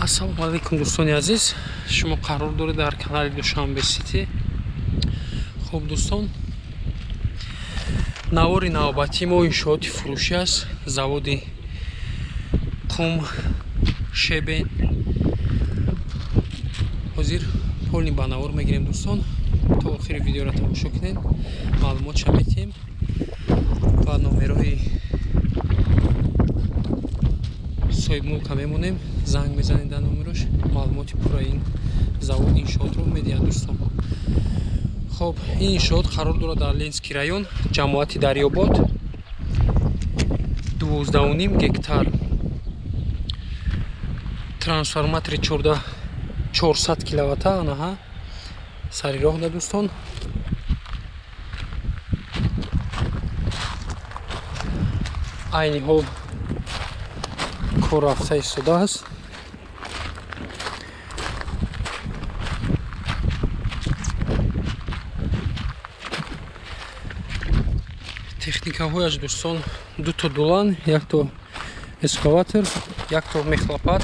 Ассалому алайкум дӯстони азиз, шумо қарор доред дар канали Душанбе Сити. Хуб дӯстон, навори навбатии мо иншооти фурӯшӣ аст. Заводи Қум Шебен. Ҳозир полни ба навор мегирем дӯстон. То охири видеоро тамошо кунед, маълумотша метиҳем ва номерои соҳибмулка мемонем, занг мезанед дар номерош, маълумоти пурра ин завод иншоотро медиҳад дӯстон. Хоб, ин иншоот қарор дорад дар Ленский район, ҷамоати Дарёбод, 12.5 гектар, трансформатори 400 киловатта, анаҳа сари роҳ да дӯстон. Айни ҳол кор рафта истодааст. Техникаҳояш дӯстон дуто дулан, якто эскаватор, якто мехлопат.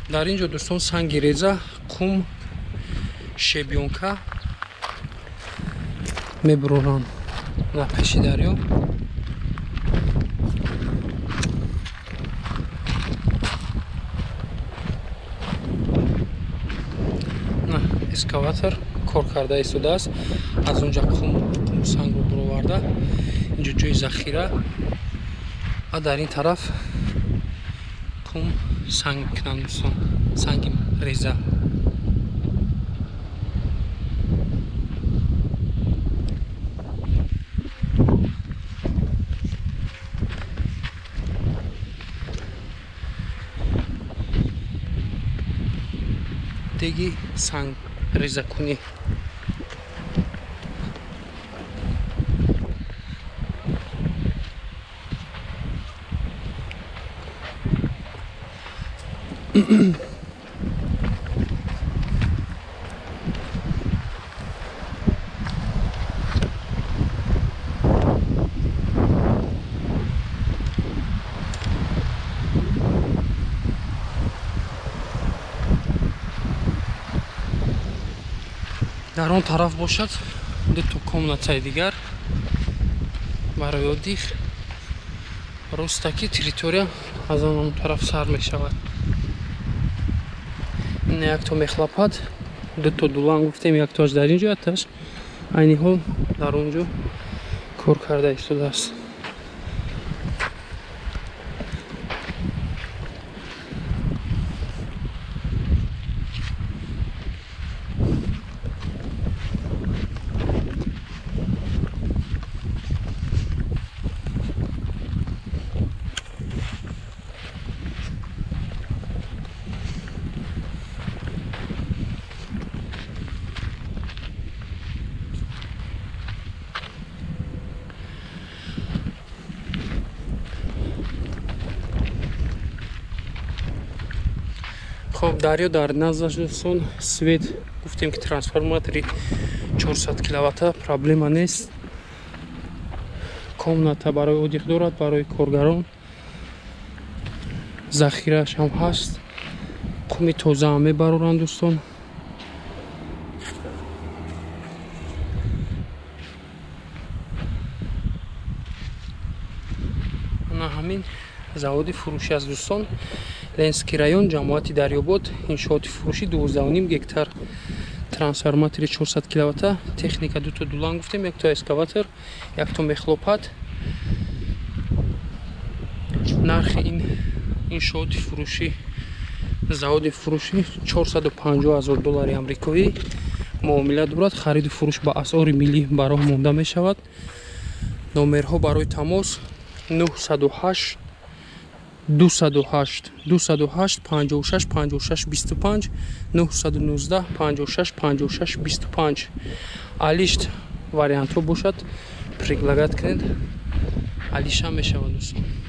Дар ин ҷо дӯстон санги реза, қум, шебёнка мебуроранд на пеши дарё. Эскаватор кор карда истодааст, аз он ҷа қум сангро буроварда, инҷо ҷои захира ва дар ин тараф қум санг мекунанд дӯстон, санги реза. Деги санг резакунӣ. Дар он тараф бошад дуто комнатаи дигар барои отдих. Ростаки территория аз он тараф сар мешавад. Ин якто мехлопат, дуто дулан гуфтем, яктоаш дар ин ҷо, яктоаш айни ҳол дар он ҷо кор карда истодааст. Хоб, дарё дар наздаш дӯстон, свет гуфтем ки трансформатори 400 киловатта, проблема нест. Комната барои отдих дорад, барои коргарон, захирааш ҳам ҳаст, қуми тоза ҳам мебароранд дӯстон. Ана ҳамин заводи фурӯшӣ аст дӯстон. Ленский район, ҷамоати Дарёбод, иншооти фурӯшӣ 12.5 гектар, трансформатори 400 киловатта, техника дуто дулан гуфтем, якто эскаватор, якто мехлопат. Нархи ин иншооти фурӯшӣ, заводи фурӯшӣ 450 000 доллари амрикоӣ муомила дорад. Хариду фурӯш ба асъори миллӣ ба роҳ монда мешавад. Номерҳо барои тамос 908 208 208 56 56 25 919 56 56 25. Алишт вариантҳо бошад, предлагат кунед, алиша мешавад дӯстон.